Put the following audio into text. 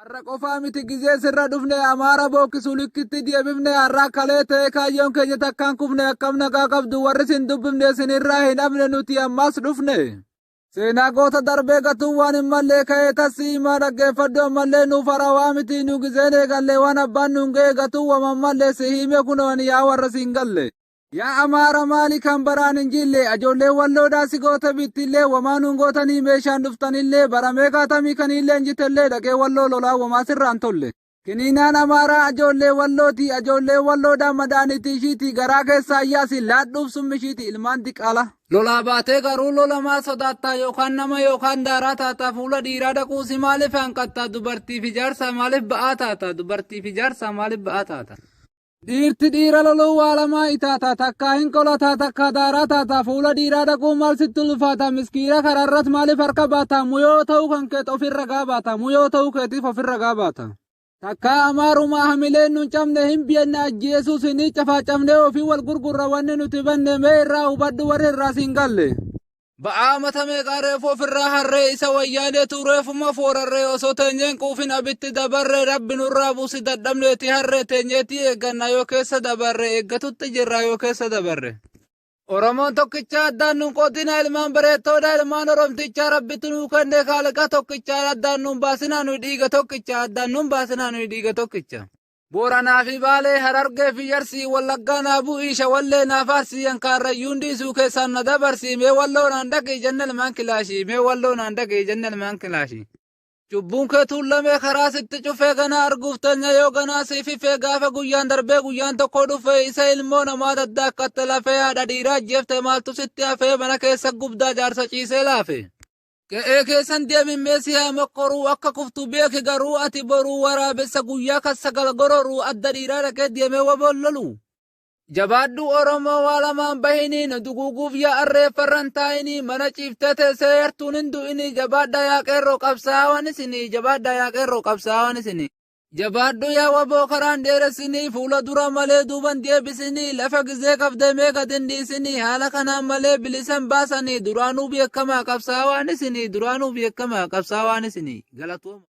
Har'a qofaa miti gizee sirra dhufne Amaara bookkisu likkitti deebifne har'a kalee ta'e kaayyoon keenya takkaan kufne akkam nagaa qabdu warri sin dubbifne sinirraa hin hafne nuti ammas dhufne. Seenaa goota darbee gatuun waan hin mallee ka'ee tassi himaa dhaggeeffadhu ammallee nuuf harawaa miti nu gizeen eegallee waan abbaan nuun ga'e gatuu waman mallee si hime kunoo ani yaa warra siin galle. Yaa Amaara maali kan baraan hin jille ajoollee walloodhaa si goota bittillee wamaa nuun gootanii meeshaan dhuftanillee baramee kaatamii kaniillee injitellee dhaqee walloo lolaa wamaa sirraan tolle. Kiniinaan Amaaraa ajoollee wallooti ajoollee walloodhaa madaanitii ishiiti garaa keessaa iyyaasi laadhuuf summishiiti ilmaan diqaala. Lolaa baatee garuu lola maal sodaattaa yookaan nama yookaan daaraa taataa fuula dhiiraa dhaquu si maaliif hanqattaa dubartiif ijaarsaa maaliif ba'aa taata dubartiif ijaarsaa maaliif ba'aa taata. Dhiirti dhiira loluu waa lamaa itaata takkaa hin qolataa takkaa daaraa taata fuula dhiiraa dhaquu maal sitti ulfaata miskiina kararrat maaliif harka baata muyoo ta'uu kan keet ofirra gaabaata muyoo ta'uu keetiif ofirra gaabaata. Takkaa amaarumaa hamileen nun cabne hin biyanna ajjeesuu sinii cafaacafnee ofii wal gurgurra wanni nuti banne mee irraa hubadhu warri irraa siin galle. Ba'aa mata meeqaa reefu ofirraa harree isa wayyaaneetu reefuma foorarree osoo teenyeen quufin abitti dabarree rabbi nurraa buusi dadhabneeti harree teenyeetii eegganna yoo keessa dabarre eeggatutti jirra yoo keessa dabarre. Oromoon tokkicha addaan nun qoodina ilmaan bareettoodha ilmaan oromtichaa rabbitu nuu kenne kaaliqa tokkicha addaan nun baasinaa nuyi dhiiga tokkicha addaan nun baasinaa nuyi dhiiga tokkicha. Booranaa fi Baalee, Harargee fi Arsii, Wallaggaa naa bu'ii, Shawallee naa faarsii, Ankaarrayyuun dhiisuu keessaan na dabarsii, mee walloo naan dhaqii jenne ilmaan kilaashii, mee walloo naan dhaqii jenne ilmaan kilaashii. Cubbuun kee tuullamee karaa sitti cufee ganaa arguuf teenya yoo ganaa siif ifee gaafa guyyaan darbee guyyaan tokko dhufee isa ilmoo namaa daddaaqqatte lafee haadha dhiiraa ajjeefte maaltu sitti hafee mana keessa gubdaa jaarsa ciisee laafe. Qe'ee keessan deemin mee si haa mokkoruu akka kuftu beeki garuu ati boruu waraabessa guyyaa kan sagal gororuu adda dhiiraa dhaqee deemee waboon lolu. Jabaadhu Oromoo waa lamaan bahinii nu duguuguuf yaa arreeffarran taa'inii mana ciiftee teessee yartuun hin du'inii jabaadha yaa qeerroo qabsaa'awan isinii jabaadha yaa qeerroo qabsaa'awan isinii. Jabaadhu yaa waboo karaan dheeressinii fuula dura malee duuban deebisinii lafa gizee qabdee mee gad hin dhiisinii haala kanaan malee bilisan baasanii duraanuu beekamaa qabsaawaan isinii duraanuu beekamaa qabsaawaan isinii galatooma.